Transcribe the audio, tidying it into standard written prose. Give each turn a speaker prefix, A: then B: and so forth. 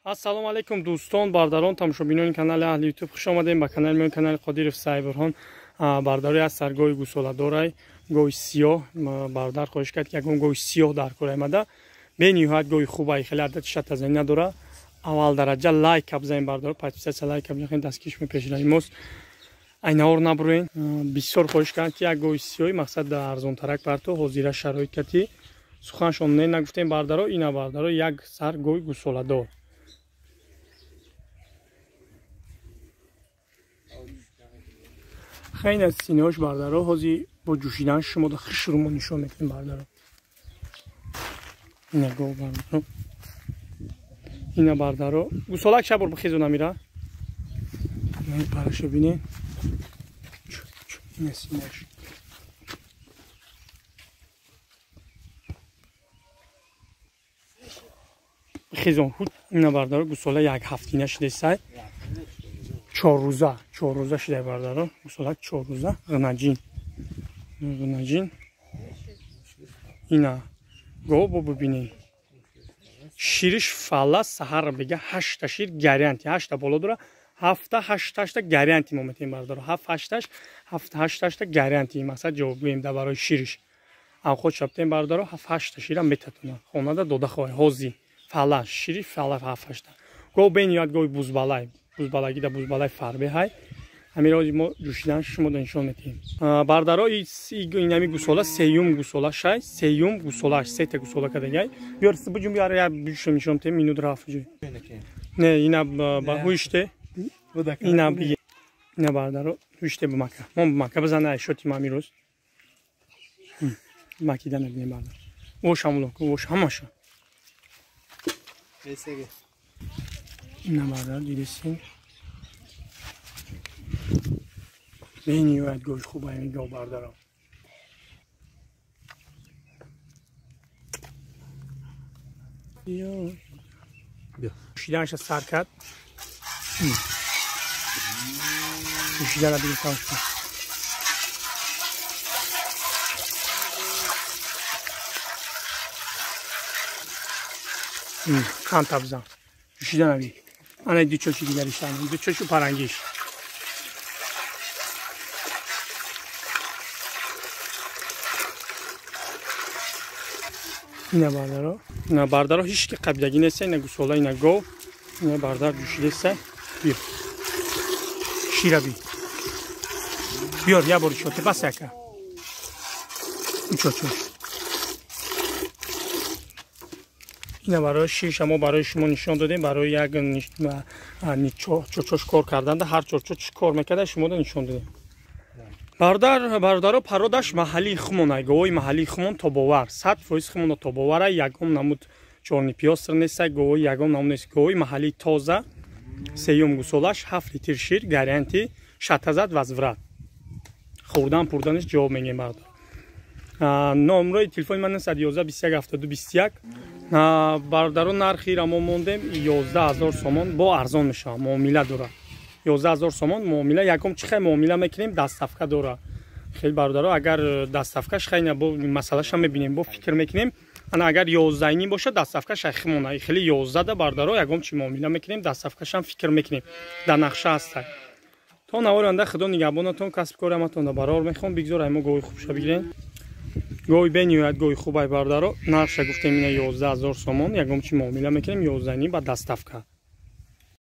A: Ассалому алайкум дӯстон, бардарон, тамошобинони канали Аҳли Ютуб, хуш омадем ба канали мо, канали Қодиров Сайбурҳон. Бардарои аз саргоҳи гусоладорай, гови сиёҳ. Бардар хоҳиш кард, ки ягон гови сиёҳ дар кор омада. Бениҳоят гови хубай, хеле адад шатазанӣ надора. Аввал дараҷа лайк бизанем бардаро, подписаться, лайк бизанем, дастгириш мепешраи мост. Айнавор набурен. Бисёр хоҳиш кард, ки як гови сиёҳи мақсад арзонтарак барто, ҳозира шароит кати. Суханшон не нагуфтем бардаро, ина бардаро як сар гови гусоладор. Хеле аз синаҳош бардаро, ҳози бо ҷӯшидан шумо да хушрӯ мо нишон метем бардаро. Ина гов бардаро. Ина бардаро. Гусолак шабор бихезо намира. Ина парашо бинед. Ина синааш. Бихезон. Ина бардаро гусола як ҳафтина шидесай. 4 рӯза шидай бардаро, гусолак 4 рӯза, ғнаҷин, ғнаҷин. Ина гов бо бибинед, шириш фалла саҳар бега ҳашта шир гарантия, ҳашта боло дора, ҳафта ҳашташта гарантия мо метем бардаро, ҳафт ҳашташ, ҳафт ҳашташта гарантия, мақсад ҷавоб гӯем да барои шириш. Авхот шабтем бардаро, ҳафт ҳашта шира метатона хонада дода хоҳе ҳози фалла шири фалла ҳафт ҳашта. Гов бениҳоят гови бузбалай, бузбалагӣ да бузбалай фарбе ҳай. Ҳамин рози мо ҷӯшидан шумо да нишон метиҳем бардаро. Инами гусола сеюм гусола шай, сеюм гусолаш, сета гусола кадагай. Биёр, буҷум, биёр, я ҷӯшам нишон метиҳем. Минут рафт ҷӯй не, ина ба ҳуиште, ина биги, ина бардаро ҳуиште бимака, мо бимака бизана шоти ма амирӯз макида набинем бардар. Ош ҳамуло, ош ҳамаша. Ина бардар, дидесин, бениҳоят гӯшт хуб ҳамин гов бардаро. Ҷӯшиданаша сар кард, ҷӯшидана бигиртам. Қанта бизан, ҷӯшидана би. Ана ду чочи дигариш, ду чочу парангиш. Ина бардаро, ина бардаро, ҳеч ки қабидагӣ неста. Ина гусола, ина гов, ина бардар ҷӯшидеста. Биё, шира би, биёр, як бори чоте бас, яка чочо. Ина барои шиша мо барои шумо нишон додем, барои як чочош кор карданда, ҳар чочо чӣ кор мекарда, шумода нишон додем бардар. Бародаро, пародаш маҳаллии хумон, говои маҳаллии хумон, тобовар, 100% хумона тобовара, ягон намуд чорный пёстр неста, говои ягон намуд нест, говои маҳаллии тоза. Сеюм гусолаш, 7 литр шир гарантия, шатазад возврат, хӯрдан пурданаш ҷавоб мегем бардар. Номрои телефони ман 911 21 72 21. Бародаро, нархи мо мондем 11 000 сомон, бо арзон мешавад, муомила дорад. 11 000 сомон муомила, ягон чи хай муомила мекунем, доставка дора хеле бародаро. Агар доставкаш хай бо масъалаша мебинем, бо фикр мекунем. Ана агар 11,5 бошад, доставкаш химона хеле 11 да бародаро, ягон чи муомила мекунем, доставкашам фикр мекунем, дар нақша ҳаста. То навори оянда худо нигаҳбонатон, касби кори ҳаматон барор мехоҳам. Бигзор аймо гови хубша бигирем, гови бениҳоят гови хубай бародаро. Нархша гуфтем, ина 11 000 сомон, ягон чи муомила мекунем, 11,5 ба доставка.